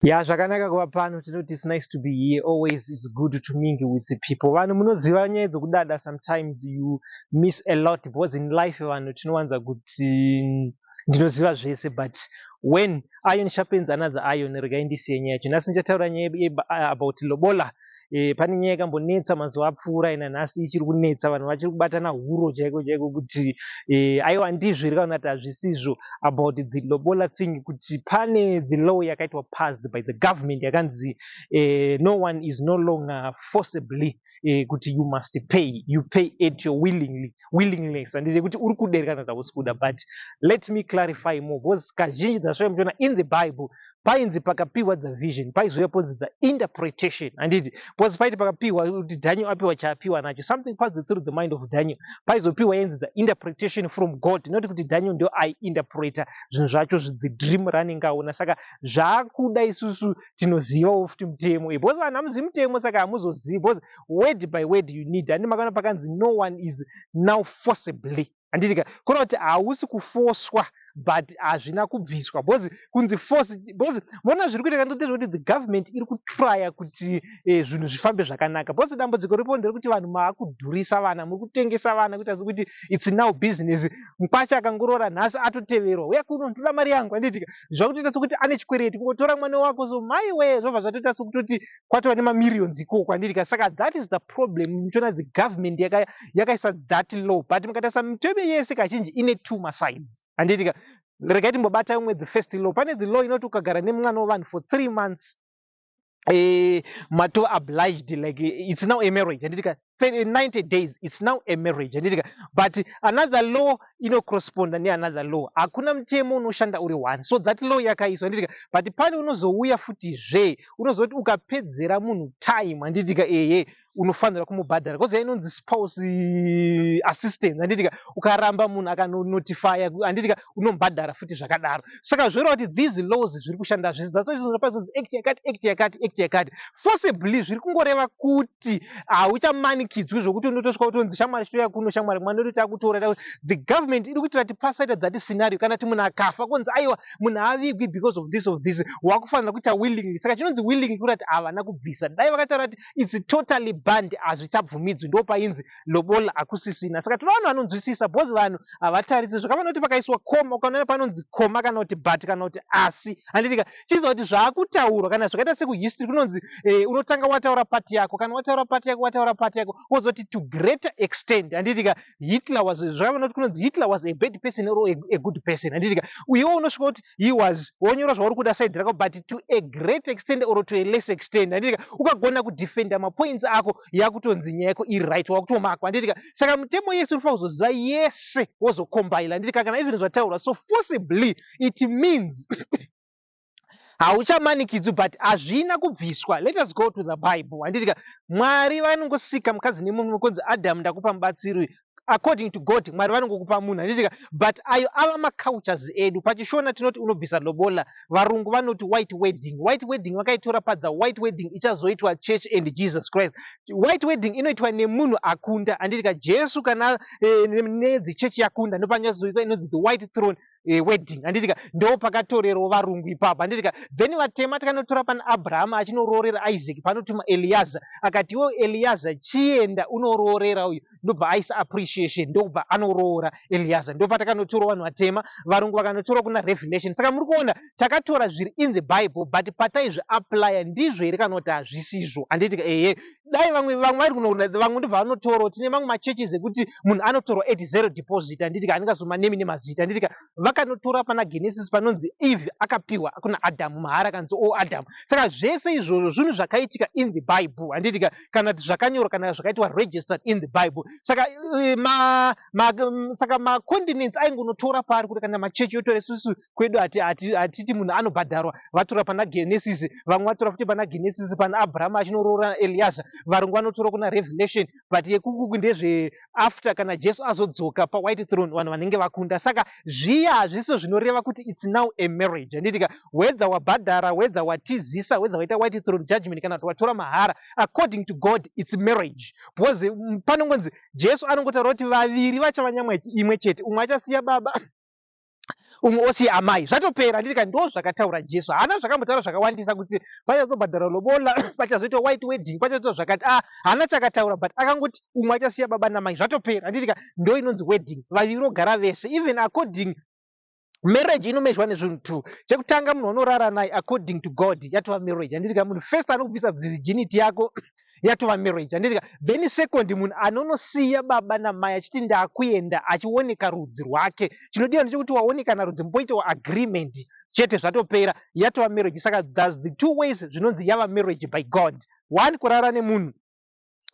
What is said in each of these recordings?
Ya, zvakanaka kuva pano. Tinoti it's nice to be here. Always it's good to mingle with the people. Vanhu munoziva nyaya dzokudada, sometimes you miss a lot, because in life vanhu tinowanza kuti ndinoziva zvese, but when iron sharpens another iron, regai ndisiye nyaya yacho. Nhasi ndichataura nyaya about lobola. Pane nyaya yakambonetsa mazuva apfuura, ina nhasi ichiri kunetsa. Vanhu vachiri kubatana huro chaiko chaiko kuti aiwa, ndizvo here kana kuti hazvisizvo, about the lobola thing, kuti pane the law yakaitwa passed by the government yakanzi no one is no longer forcibly kuti you must pay, you pay at your willingness, handiti kuti uri kuda here kana kuti hausi kuda. But let me clarify more, because kazhinji dzasvika muchiona in the Bible painzi pakapiwa the vision, paizouya ponzi the interpretation, handiti? Because paiti pakapiwa kuti Daniel apiwa chaapiwa nacho, something passed through the mind of Daniel, paizopiwa yainzi the interpretation from God, not kuti Daniel ndio aiinterpreta zvinhu zvacho, the dream raanenge aona. Saka zvaakuda isusu tinozivawo futi mutemo, because vanhu hamuzivi mutemo, saka hamuzozivi, because word by word you need, handi? Makaona pakanzi no one is now forcibly, handitika? Kureva kuti hausi kufoswa, but hazvina kubviswa, because kunzi force, because mona zviri kuitika ndotezvekuti the government iri kutrya kuti zvinhu zvifambe zvakanaka, because dambudziko ripo nderekuti vanhu maakudhurisa vana, muri kutengesa vana kuita sekuti it's now business. Mukwasha akangoroora nhasi atoteverwa, uya kuno, ndoda mari yangu, handitika? Zvakutoita sekuti ane chikwereti kungotora mwana wako. So maiwe, zvobva zvatoita sekutoti kwatova nemamillions ikoko, handitika? Saka that is the problem. Muchiona the government yakaisa that law, but mukatarisa mitemo yese kazhinji ine two masides, handitika? Regai timbobata imwe, the first law. Pane the law inoti ukagara nemwana wevanhu for 3 months, mato obliged, like it's now a marriage, handitika? 90 days, it's now a marriage, handitika? But another law inocorresponda neanother law. Hakuna mutemo unoshanda uri one. So that law yakaiswa, handitika? But pane unozouya futizve unozoti ukapedzera munhu time, handitika? Eye, unofanira kumubhadhara, koziya inonzi spouse assistance, handitika? Ukaramba munhu akanonotifya, handitika, unomubhadhara futi zvakadaro. Saka zvoreva kuti these laws zviri kushanda zvese. That's why pazonzi act yakati, act yakati, act yakati. Forcibly zviri kungoreva kuti hauchamanikidzwi zvokuti unotosvika kutonzi shamwari, chitouya kuno shamwari, mwana wedu takutora. The government iri kuitira kuti pasaita that scenario, kana kuti munhu akafa konzi aiwa, munhu haavigwi because of this, wakufanira kuita willingly. Saka chinonzi willingly kureva kuti havana kubvisa. Dai vakataura kuti it's totally banned, hazvichabvumidzwi, ndo painzi lobola hakusisina. Saka tinoda vanhu vanonzwisisa, because vanhu havatarisi zvakafanira kuti pakaiswa comma, ukaona panonzi comma kana kuti but kana kuti asi, handitika? Chiziva kuti zvaakutaurwa kana zvakaita sekuhistory kunonzi unotanga wataura part yako, kana wataura part yako, wataura part yako, wozoti to greater extent, handitika? Hitler was, zvakafanira kuti kunonzi Hitler was a bad person or a good person, handitika? Iwe unosvika kuti he was, wonyora zvauri kuda side rako, but to a great extent or to a less extent, handitika? Ukagona kudefenda mapoints ako, yakutonzi nyaya yako iri right, wakutomakwa, handitika? Saka mutemo yese unofanira kuzoziva yese, wozokombaila, handitika? Kana even zvataurwa, so forcibly it means hauchamanikidzwi, but hazvina kubviswa. Let us go to the Bible, handitika? Mwari vanongosika mukadzi nemurume, kunzi Adamu, ndakupa mubatsiri. According to God, Mwari vanongokupa munhu, handitika? But ayo ava macultures edu. PachiShona tinoti unobvisa lobola, varungu vanoti white wedding. White wedding vakaitora pa the white wedding ichazoitwa church and Jesus Christ. White wedding inoitwa nemunhu akunda, handitika? Jesu kana nethe church yakunda, ndopanyazoisa inonzi the white throne wedding, handitika? Ndo pakatorerwo varungu ipapo, handitika? Then vatema takanotora pana Abrahama achinoroorera Isaac, panotuma Eliaza, akati iwo Eliaza, chienda unoroorera uyu, ndobva aisa appreciation, ndobva anoroora Eliaza. Ndo patakanotora vanhu vatema. Varungu vakanotora kuna Revelation. Saka muri kuona takatora zviri in the Bible, but pataizviapplya ndizvo here kana kuti hazvisizvo, handitika? Ehe, dai vamwe vari kuno, vamwe ndobva vanotorawo. Tine mamwe machurches ekuti munhu anotorwa at zero deposit, handitika? Handingazomanemi nemazita, handitika? Vakanotora pana Genesis panonzi Eve akapiwa kuna Adhamu mahara, akanzi o Adhamu. Saka zvese izvozvo zvinhu zvakaitika in the Bible, handitika? Kana kuti zvakanyorwa, kana zvakaitwa registered in the Bible. Saka saka macontinents aingonotora paari kuti kana machechi yotora. Isusu kwedu hatiti munhu anobhadharwa. Vatora pana Genesis, vamwe vatora futi pana Genesis pana Abrahama achinoroora Eliaza, varungu vanotora kuna Revelation, but yekukuku ndezve after kana Jesu azodzoka pawhite throne, vanhu vanenge vakunda. Saka zviya hazvisizo zvinoreva kuti it's now a marriage, handitika? Whether wabhadhara, whether watizisa, whether waita white throne judgment kana kuti watora mahara, according to God it's marriage, because panongonzi Jesu anongotaura kuti vaviri vachava nyama imwe chete, umwe achasiya baba, Umwe osiya amai, zvatopera, handiti? Ndo zvakataura Jesu. Haana zvakambotaura zvakawandisa kuti pachazobhadhara lobola, pachazoitwa white wedding, pachazoitwa zvakati. Ah, haana chakataura, but akangoti umwe achasiya baba namai, zvatopera, handiti? Ndo inonzi wedding, vaviri vogara vese. Even according marriage inomezhwa nezvinhu two. Chekutanga, munhu unorara naye, according to God yatova marriage, handiti? Munhu first anokubvisa virginity yako, yatova marriage, handiti? Then second, munhu anonosiya baba namai achiti ndakuenda, achioneka rudzi rwake. Chinodiwa ndechekuti waonekana rudzi, mboitawo agreement chete, zvatopera, yatova marriage. Saka thats the two ways zvinonzi yava marriage by God. One, kurara nemunhu,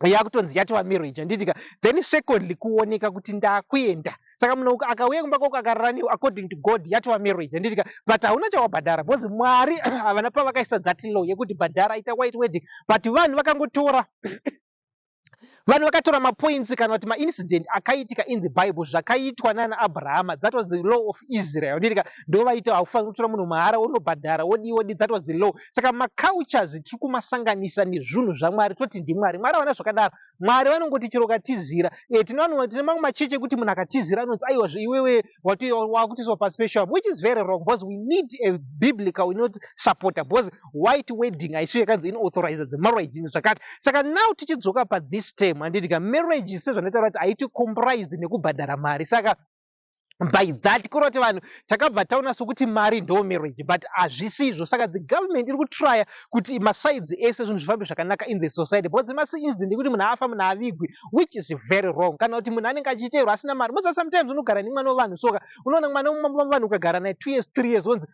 yakutonzi yatova marriage, handitika? Then secondly, kuoneka kuti ndakuenda. Saka munhu akauya kumba kwako akarara newe, according to God yatova marriage, handitika? But hauna chawabhadhara because Mwari havana pavakaisa that law yekuti bhadhara, ita white wedding. But vanhu vakangotora, vanhu vakatora mapoints kana kuti maincident akaitika in the Bible, zvakaitwa nana Abrahama. That was the law of Israel, handitika? Ndo vaita haufaniri kutora munhu mahara, unobhadhara, wodi wodi. That was the law. Saka macultures tiri kumasanganisa nezvinhu zvaMwari, toti ndiMwari. Mwari havana zvakadaro. Mwari vanongoti chero ukatizira, tine mamwe machechi ekuti munhu akatizira anonzi aiwa, iwewe wakutiswa paspecial, which is very wrong because we need a biblical, we not supporter, because white wedding haisiyo yakanzi inoauthorize the marriage zvakati. Saka now tichidzoka pathis term, handitika? Marriage, sezvandataura kuti haiti comprised nekubhadhara mari. Saka by that kureva kuti vanhu takabva taona sokuti mari ndo marriage, but hazvisizvo. Saka the government iri kutrya kuti masides ese zvinhu zvifambe zvakanaka in the society, because maincident ekuti munhu afa, munhu avigwi, which is very wrong, kana kuti munhu anenge achiteerwa asina mari. Moza sometimes unogara nemwana wevanhu, soka unoona mwana wevanhu ukagara naye 2 years, 3 years, onzi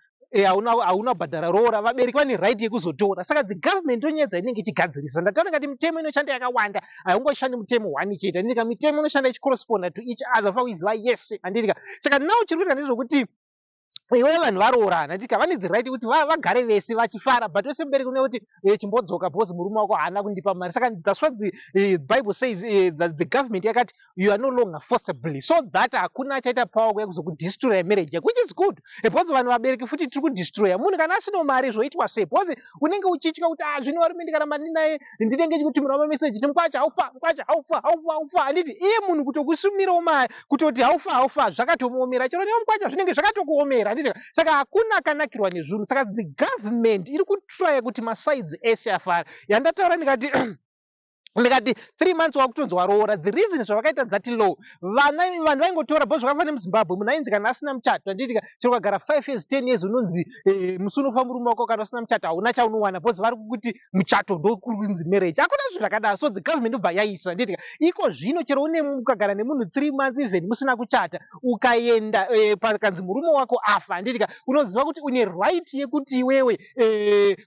hauna kubhadhara roora. Vabereki vane right yekuzotora. Saka the government onyedza inenge ichigadzirisa. Ndataura ngati mitemo inoshanda yakawanda, haungoshandi mutemo one chete, handitika? Mitemo inoshanda ichicorresponda to each other, fa kuiziva yese, handitika? Saka now chiri kuita ndezvokuti iwe vanhu varoorana, handika, vane the right kuti vagare vese vachifara, but wese mubereki une kuti chimbodzoka because murume wako haana kundipa mari. Saka that's what the Bible says, that the government yakati you are no longer forcibly, so that hakuna achaita power kuya kuzokudestroya marriage yako, which is good, because vanhu vabereki futi tiri kudestroya munhu kana asino mari. Zvoitwa sei? Because unenge uchitya kuti ah, zvino varume ndikaramba ndinaye, ndinenge chikutumira mameseji ti mukwacha haufa, mukwacha haufa, haufa, haufa, handiti? Iye munhu kutokusumirawo mari kutoti haufa, haufa, zvakatomuomera. Chero newe mukwacha zvinenge zvakatokuomera, handiti? Saka hakuna akanakirwa nezvinhu. Saka the government iri kutrya kuti masides ese afara. Yandataura ndikati 3 months wakutonzi waroora. The reason zvavakaita that law, vana vanhu vaingotora bho zvakafanira. MuZimbabwe munhu ainzi kana asina muchato, handitika, chero ukagara 5 years, 10 years, unonzi musi unofa murume wako, kana usina muchato hauna chaunowana, because vari kukuti muchato ndokunzi marriage. Hakuna zvinhu zvakadaro. So the government obva yaisa, handitika? Iko zvino chero une ukagara nemunhu 3 months, even musina kuchata, ukaenda pakanzi murume wako afa, handitika, unoziva kuti une right yekuti iwewe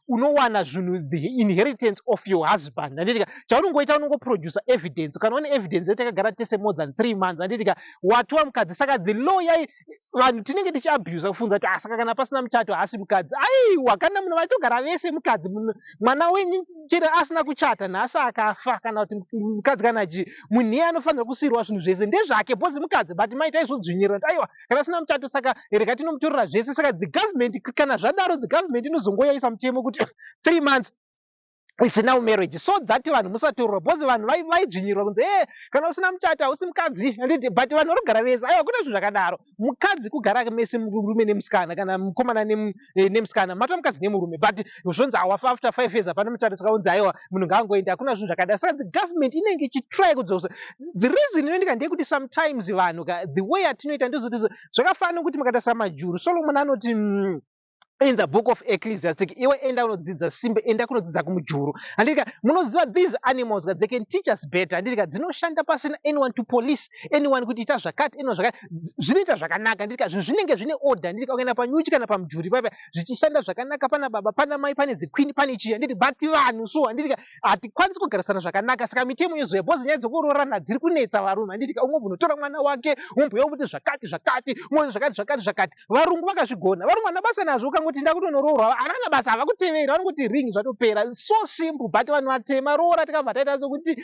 unowana zvinhu, the inheritance of your husband, handitika? Chaunongoita, unongoproduca evidence. Kana une evidence yekuti takagara tese more than 3 months, handitika, watova mukadzi. Saka the law yai vanhu tinenge tichiabusa kufunza kuti ah, saka kana pasina muchato haasi mukadzi. Aiwa, kana munhu vachitogara vese mukadzi. Mwana wenyu chero asina kuchata nhasi akafa, kana kuti mukadzi kana chii, munhu iye anofanira kusiyirwa zvinhu zvese, ndezvake because mukadzi. But mai taizodzvinyirira kuti aiwa, kana asina muchato saka rega tinomutorera zvese. Saka the government, kana zvadaro, the government inozongoyaisa mutemo kuti 3 months it's now marriage, so that vanhu musatorwa, because vanhu vaidzvinyirwa kunzi e kana usina muchato hausi mukadzi, handiti? But vanhu vanogara vese, aiwa, kuna zvinhu zvakadaro. Mukadzi kugara mese murume nemusikana, kana mukomana nemusikana, matova mukadzi nemurume. But zvonzi awafa after 5 years, hapana muchato, saka unzi aiwa, munhu ngaangoenda. Hakuna zvinhu zvakadaro. Saka the government inenge ichitry kudzosa. The reason inoendeka ndeyekuti sometimes vanhu ka, the way atinoita ndezvoti zvakafanana nekuti mukaita samajuru. Solomon anoti in the Book of Ecclesiastic, iwe enda unodzidza simbe, enda kunodzidza kumujuru, handitika? Munoziva these animals ka, they can teach us better, handitika? Dzinoshanda pasina anyone to police anyone kuti ita zvakati, anyone zvakati. Zvinoita zvakanaka, handitika? Zvinhu zvinenge zvine order, handitika? Ukaenda panyuchi kana pamujuri paipa, zvichishanda zvakanaka, pana baba, pana mai, pane the queen, pane chii, handiti? But vanhu so, handitika, hatikwanisi kugarisana zvakanaka. Saka mitemo yozoya because nyaya dzekuroorana dziri kunetsa varume, handitika? Umwe unotora mwana wake, umwe kuti zvakati zvakati, umwe zvakati zvakati zvakati. Varungu vakazvigona. Varungu vana basa nazvo. Ukangoti ndakutonoroorwa, havana basa, havakuteveri, vanongoti ring, zvatopera, so simple. But vanhu vatema roora tikabva taita sokuti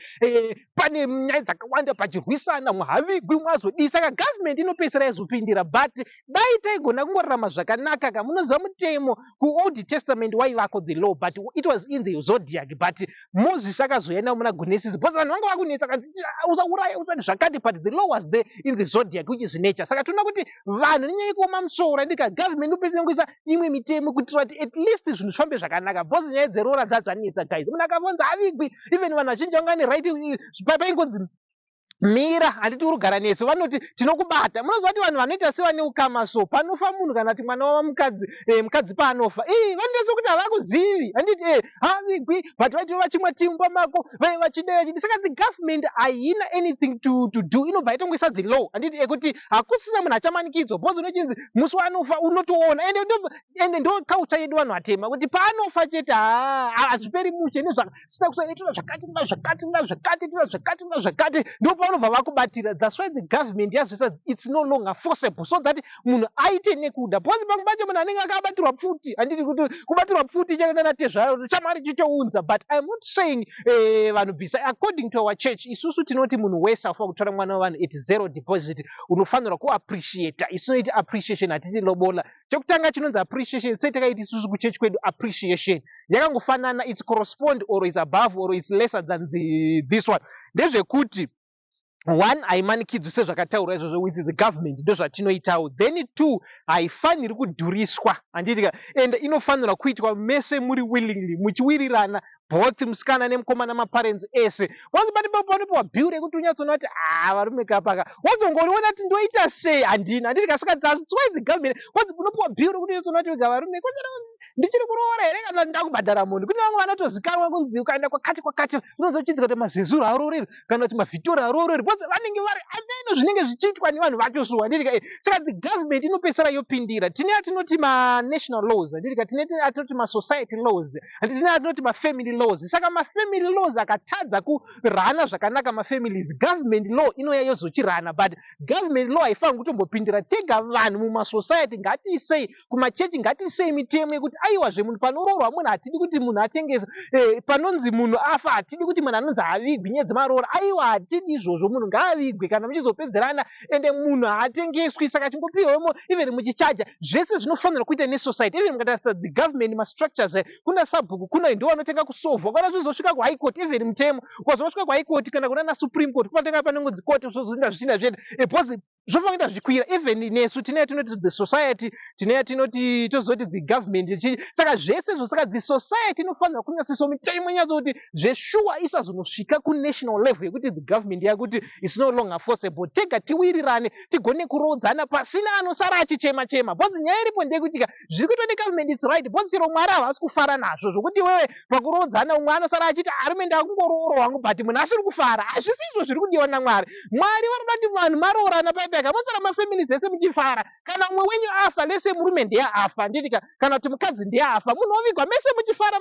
pane nyaya dzakawanda pachirwisana, mwahavigwi, mwazodii. Saka government inopedzisira yazopindira. But dai taigona kungorarama zvakanaka ka. Munoziva mutemo kuOld Testament waivako, the law, but it was in the zodiac. But Moses akazoenda muna Genesis because vanhu vanga vakunetsa, kanzi usauraya, usati zvakati, but the law was there in the zodiac, which is nature. Saka toona kuti vanhu nenyaya yekuoma musoro ndika government inopedzisira kuisa imwe mitemo kuitira kuti at least zvinhu zvifambe zvakanaka, because nyaya dzeroora dzadzanetsa, guys. Munhu akavonza avigwi. Even vanhu vazhinji vanga ne right, paingonzi mira, handiti uri kugara nesu, vanoti tinokubata. Munoziva kuti vanhu vanoita sevane ukama, so panofa munhu kana kuti mwana wamukadzi, mukadzi paanofa, ii vanoita sekuti havakuzivi, handiti? Havigwi, but vaiti vachimwa timba mako, vai vachidai, vachidi. Saka the government haina anything to do, inobva itongoisa the law, handiti, ekuti hakusina munhu achamanikidzwa, because unochinzi musi waanofa unotoona. Ende ndo culture yedu vanhu vatema, kuti paanofa chete, haa, hazviperi mushe nezvasina kusaitira zvakati, na zvakati, na zvakati, na zvakati, na zvakati, ndo pavanobva vakubatira. That's why the government yazoisa it's no longer forcible, so that munhu aite nekuda, because pamwe pacho munhu anenge akabatirwa pfuti, handiti? Kuti kubatirwa pfuti chaenda tezvaro chamari chitounza. But I'm not saying vanhu bvisa. According to our church, isusu tinoti munhu wese afanira kutora mwana wevanhu at zero deposit, unofanirwa kuappreciata. Isu tinoiti appreciation, hatiti lobola. Chekutanga chinonzi appreciation, sei takaiti isusu kuchechi kwedu appreciation yakangofanana, its correspond or is above or is lesser than this one. Ndezvekuti one, haimanikidzwi sezvakataurwa izvozvo with the government, ndozvatinoitawo. Then two, haifaniri kudhuriswa, handitika? And inofanirwa kuitwa mese muri willingly, muchiwirirana, both musikana nemukomana, maparents ese. Wanzi pane panopiwa bill rekuti unyatsoona kuti a varume kapaka wazongoriona kuti ndoita sei, handina, handitika? Saka that's why the government, wanzi unopiwa bill rekuti unyatsoona kuti wega varume ndichiri kuroora here kana ndakubhadhara munhu. Kune vamwe vanotozikanwa kunzi ukaenda kwakati kwakati unonzwa uchinzi kuti mazezuru harooreri kana kuti mavhitori harooreri, because vanenge vari ameno zvinenge zvichiitwa nevanhu vacho so, handitika? Saka the government inopedzisira yopindira. Tine atinoti manational laws, handitika? Tine atinoti masociety laws, tine atinoti mafamily laws. Saka mafamily laws akatadza kurana zvakanaka mafamilies, government law inouya yozochirana. But government law haifaniri kutombopindira. Tega vanhu mumasociety ngatiisei, kumachechi ngatiisei mitemo yekuti aiwazve munhu panoroorwa munhu hatidi kuti munhu atengese, panonzi munhu afa hatidi kuti munhu anonzi haavigwi. Nyaya dzemaroora, aiwa, hatidi izvozvo, munhu ngaavigwe kana muchizopedzerana. Ende munhu haatengeswi, saka chingopiwemo even muchichaja, zvese zvinofanira kuita nesociety. Even mukatarisa the government mastructures, kuna sabhuku, kuna ndo vanotenga kusovhwa kana zvizosvika kuHigh Court. Even mutemo ukazosvika kuHigh Court kana kuna naSupreme Court, kunotenga panongonzi court, zvozoenda zvichienda zvienda, because zvofanira kuita zvikwira. Even nesu tine yatinoti the society, tine yatinoti tozoti the government. Saka zvese izvo, saka the society inofanira kunyatsisa mitemo inyatsoti zveshuwa isazonosvika kunational level yekuti the government yakuti is no longer forcible. Tega tiwirirane, tigone kuroodzana pasina anosara achichema chema, because nyaya iripo ndeyekuti zviri kuitwa negovernment is right, because chero Mwari havasi kufara nazvo zvokuti iwewe pakuroodzana umwe anosara achiti arume ndakungoroorwa wangu, but munhu asiri kufara. Hazvisi izvo zviri kudiwa naMwari. Mwari vanoda kuti vanhu maroorana paipaka, mosara mafamilies ese muchifara. Kana umwe wenyu afa, lese murume ndiye afa, nditika, kana kuti mukadzi ndiye afa, munhu ovigwa mese muchifara,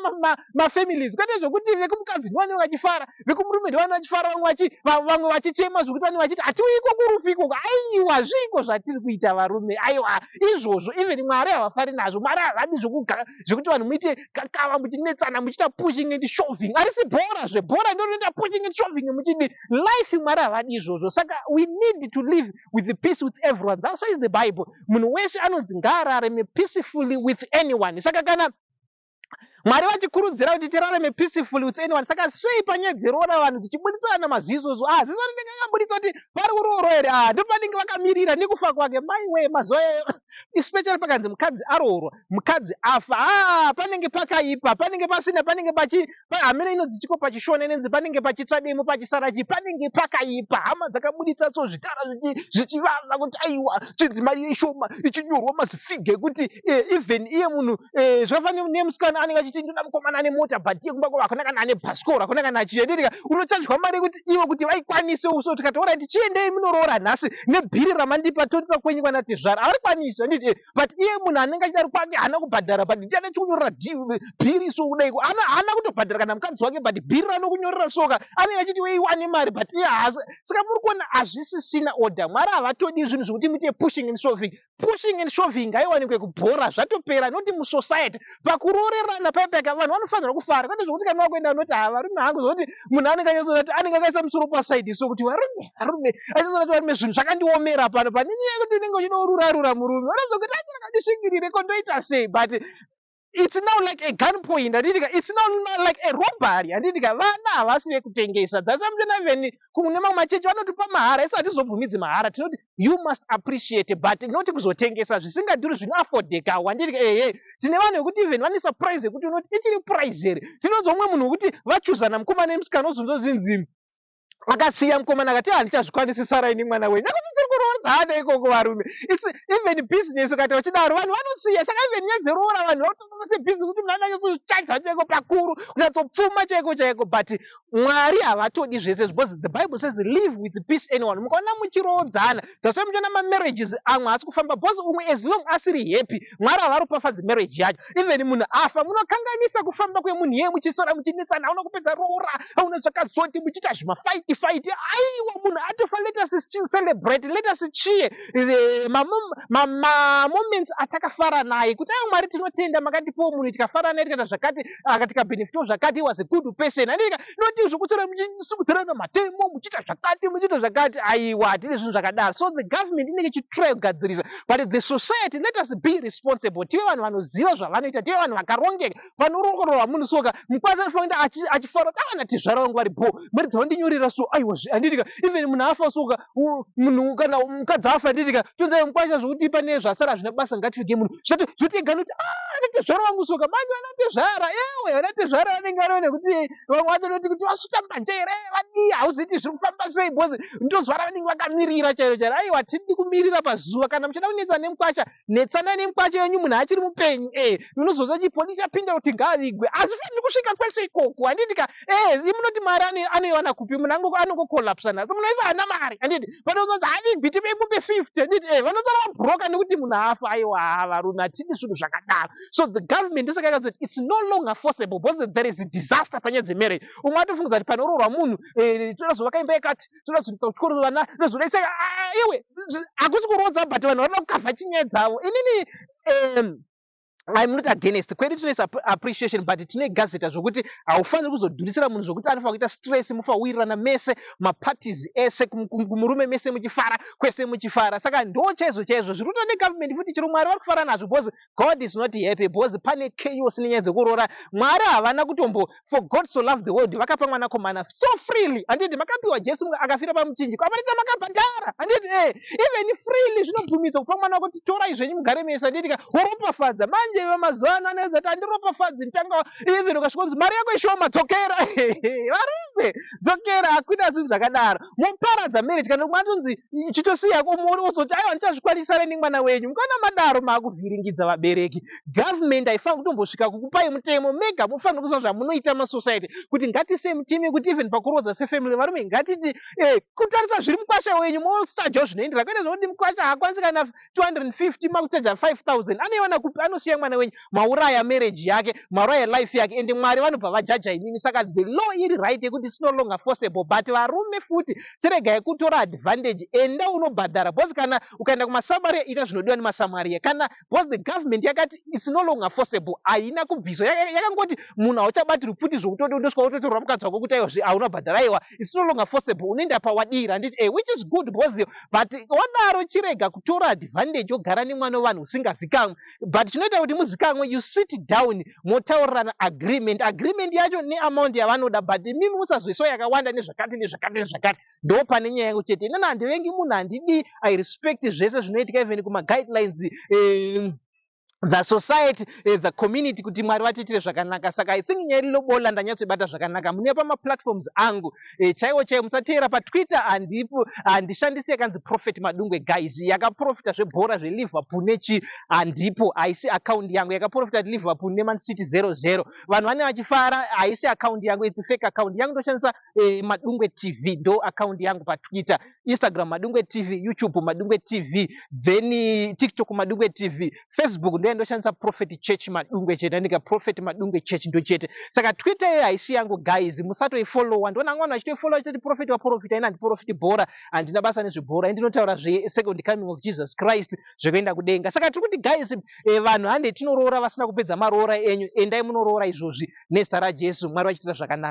mafamilies, kwete zvokuti vekumukadzi ndivanenge vachifara, vekumurume ndivanenge vachifara, vamwe vachichema, zvokuti vanenge vachiti hatiuiko kurufu ikoko. Aiwa, zviiko zvatiri kuita varume? Aiwa, izvozvo even Mwari havafari nazvo. Mwari havadi zvekuti vanhu muite gakava, muchinetsana, muchiita pushing and shoving. Harisi bhora, zvebhora ndinoita pushing and shoving muchidi life. Mwari havadi izvozvo. Saka we need to live with the peace with everyone. That says the Bible, munhu wese anonzi ngaararame peacefully with anyone. Saka kana Mwari vachikurudzira kuti tirarame peacefully with anyone, saka sei panyaya dzeroora vanhu tichibuditsana maziso? So ah, ziso rinenge rakabuditsa kuti pari kuroorwa here? Ah, ndopanenge vakamirira nekufa kwake. Maiwe, mazuva ayo, especially pakanzi mukadzi aroorwa, mukadzi afa, ah, panenge pakaipa, panenge pasina, panenge pachi hamene inonzi chiko pachishona, inonzi panenge pachitsva demo, pachisara chi, panenge pakaipa. Hama dzakabuditsa so zvitara zvichivava kuti aiwa, chinzi mari ishoma, ichinyorwa mazifiga ekuti even iye munhu zvakafanana nemusikana anenge achiti ndoda mukomana ane mota, but iye kumba kwavo hakuna kana ane bhasikoro, hakuna kana achiendereka. Unochajwa mari yekuti iwe kuti vaikwanise. So tikati alright, chiendei munoroora nhasi nebhiri ramandipa, tondisa kwenyu kwana tezvara, havarikwanisi, handiti? But iye munhu anenge achida kwake haana kubhadhara, but ndiye anechikunyorera bhiri. So kudai haana kutobhadhara kana mukadzi wake, but bhiri ranokunyorera soka anenge achiti weiwane mari, but iye haasi. Saka muri kuona hazvisisina order. Mwari havatodi zvinhu zvekuti muite pushing and shoving. Pushing and shoving ngaiwanikwe kubhora, zvatopera. Noti musociety pakuroorerana paipaka vanhu vanofanira kufara, kwete zvokuti kana wakuenda unoti, "Ha, varume hangu," zvokuti munhu anenge anyatsoona kuti anenge akaisa musoro pasaidi, so kuti varume, varume, achizoona kuti varume, zvinhu zvakandiomera pano pane nyaya yekuti unenge uchidorurarura murume, unozokuti ati rakandisvingirire ko ndoita sei? But it's now like a gun point, handitika? It's now like a robbery, handitika? Vana havasi vekutengesa. That's why muchiona even kune mamwe machechi vanotipa mahara. Isu hatizobvumidzi mahara. Tinoti you must appreciate, but not kuzotengesa zvisingadhuri, zvinoaffordekawo, handitika? Ehe, tine vanhu vekuti even vane surprise yekuti unoti ichiri price here. Tinonzwa umwe munhu wekuti vachuzana mukomana nemusikana, ozonzwa zvinzi akasiya mukomana akati, "Handichazvikwanisi, sarai nemwana wenyu," nekuti tiri kuroorana ikoko. Varume, it's even business. Ukaita uchidaro, vanhu vanosiya. Saka even nyaya dzeroora, vanhu vakutoona sebusiness, kuti munhu ananyatsochaja chaiko pakuru, kunyatsopfuma chaiko chaiko. But Mwari havatodi zvese, because the Bible says, "Live with peace anyone." Mukaona muchiroodzana, that's why muchiona mamarriages amwe haasi kufamba, because umwe as long asiri happy, Mwari havaropafadzi marriage yacho. Even munhu afa, munokanganisa kufamba kwemunhu iye, muchisora, muchinetsana, hauna kupedza roora, hauna zvakazoti, muchiita zvimafight fight. Aiwa, munhu atofa, let us celebrate, let us cheer mamoments atakafara naye, kuti aiwa, Mwari tinotenda, makatipawo munhu, tikafara naye, tikaita zvakati, tikabenefitawo zvakati. He was a good person, handika? Noti zvokutsora muchisimudzirana matemo, muchiita zvakati, muchiita zvakati. Aiwa, hatidi zvinhu zvakadaro. So the government inenge ichitry kugadzirisa, but the society, let us be responsible, tive vanhu vanoziva zvavanoita, tive vanhu vakarongeka. Panorongororwa munhu soka, mukwadzi anofanira kuenda achifara kuti avana tezvara vangu vari bo, mari dzavandinyorera. So aiwa, handitika? Even munhu afa soka, munhu kana mukadzi afa, handitika, tonzai mukwasha zvokuti pane zvasara zvina basa, ngativige munhu. Zvotega nokuti ana tezvara vangu soka. Manje vana tezvara, ewe, vana tezvara vanenge variwo, nekuti vamwe vacho noti kuti vasvita mbanje here, vadii, hauziiti zviri kufamba sei, because ndozuva ravanenge vakamirira chairo chairo. Aiwa, tidi kumirira pazuva. Kana muchida kunetsa nemukwasha, netsanai nemukwasha wenyu munhu achiri mupenyu. Unozonzwa chipolisi chapinda kuti ngaavigwe. Hazvifaniri kusvika kwese ikoko, handitika? Imunoti mari anoiwana kupi? Munhu anongocollapsa nhasi, munhu wese haana mari, handiti? Panozonzi havigwi, tipei mupe 50, handiti? Vanotsara vabroka nekuti munhu afa. Aiwa, varume, hatidi zvinhu zvakadaro. So the government ndosaka yakazoti it's no longer forcible, because there is a disaster panyaya dzemarriage. Umwe atofungiza kuti panoroorwa munhu, toda zovaka imba yakati, toda zoendesa kuchikoro vana, tozodaisa. Iwe, hakusi kuroodza, but vanhu vanoda kukavha chinyaya dzavo. Inini I'm not against. Kwedu tinoisa appreciation, but tine gazeta zvokuti haufaniri kuzodhurisira munhu zvokuti anofanira kuita stress. Mufawirirana mese, maparties ese, kumurume mese muchifara, kwese muchifara. Saka ndo chaizvo chaizvo zviri kuitwa negovernment futi. Chero Mwari vari kufara nazvo, because God is not happy because pane chaos nenyaya dzekuroora. Mwari havana kutombo, for God so loved the world, vakapa mwanakomana so freely, handiti? Makapiwa Jesu akafira pamuchinjiko, amanita makabhadhara, handiti? Even freely zvinobvumidzwa kupa mwana wako kuti torai zvenyu mugare mese, handiti? Ka woropafadza. Manje mazuva ano anoedza kuti handiropafadzi, nditanga. Even ukasvika kunzi mari yako ishoma, dzokera, varume, dzokera. Hakuita zvinhu zvakadaro, moparadza marriage. Kana matonzi chitosiya, uzoti, "Aiwa, ndichazvikwanisa reni mwana wenyu." Mukaona madaro, maakuvhiringidza vabereki. Government haifaniri kutombosvika kukupai mutemo mega. Mufanira kuziva zvamunoita masociety, kuti ngatisei mutemo yekuti even pakuroodza sefamily, varume, ngatiti kutarisa zviri mukwasha wenyu, mosajawo zvinoenderana, kwete zvokuti mukwasha haakwanisi kana 250, makuchaja 5000. Anoiwana kupi? Anosiya mwana wenyu, mauraya marriage yake, mauraya life yake, ende Mwari vanobva vajaja imimi. Saka the law iri right yekuti it's no longer forcible, but varume futi, chiregai kutora advantage. Enda unobhadhara, because kana ukaenda kumasamaria, ita zvinodiwa nemaSamaria. Kana because the government yakati it's no longer forcible, haina kubviswa. Yakangoti munhu hauchabatirwi pfuti zvokutoti undosvika wototorwa mukadzi wako kuti aiwa, hauna bhadhara. Aiwa, it's no longer forcible, unoenda pawadira, handiti? Which is good, because but wadaro, chirega kutora advantage, wogara nemwana wevanhu usingazikamwe. But chinoita kuti muzikamwe, you sit down, motaurirana agreement, agreement yacho neamount yavanoda, but mimi musazoiswa yakawanda nezvakati nezvakati nezvakati. Ndo pane nyaya yangu chete. Inini handivengi munhu, handidi. I respect zvese zvinoitika, even kumaguidelines, the society, the community, kuti Mwari vatiitire zvakanaka. Saka I think nyaya irilobola ndanyatsoibata zvakanaka. Mune pamaplatforms angu chaiwo chaiwo, musateera paTwitter, handipo, handishandisi yakanzi Prophet Madungwe. Guys, yakaprofita zvebhora zveLiverpool nechi, handipo, haisi account yangu. Yakaprofita Liverpool neMan City 00, vanhu vane vachifara, haisi account yangu, it's fake account yangu. Ndoshandisa Madungwe TV, ndo account yangu paTwitter. Instagram, Madungwe TV. YouTube, Madungwe TV. Then TikTok, Madungwe TV. Facebook ndo Ndoshandisa Prophet Church Madungwe chete, andika Prophet Madungwe Church ndo chete. Saka Twitter iyo haisi yangu, guys, musatoifollowa. Ndoona mwana achitoifollowa achitoti prophet waprofita. Ina handiprofiti bhora, handina basa nezvebhora. Indinotaura zvesecond coming of Jesus Christ, zvekuenda kudenga. Saka tiri kuti, guys, vanhu hande tinoroora vasina kupedza maroora enyu. Endai munoroora izvozvi nezita raJesu. Mwari vachiita zvakanaka.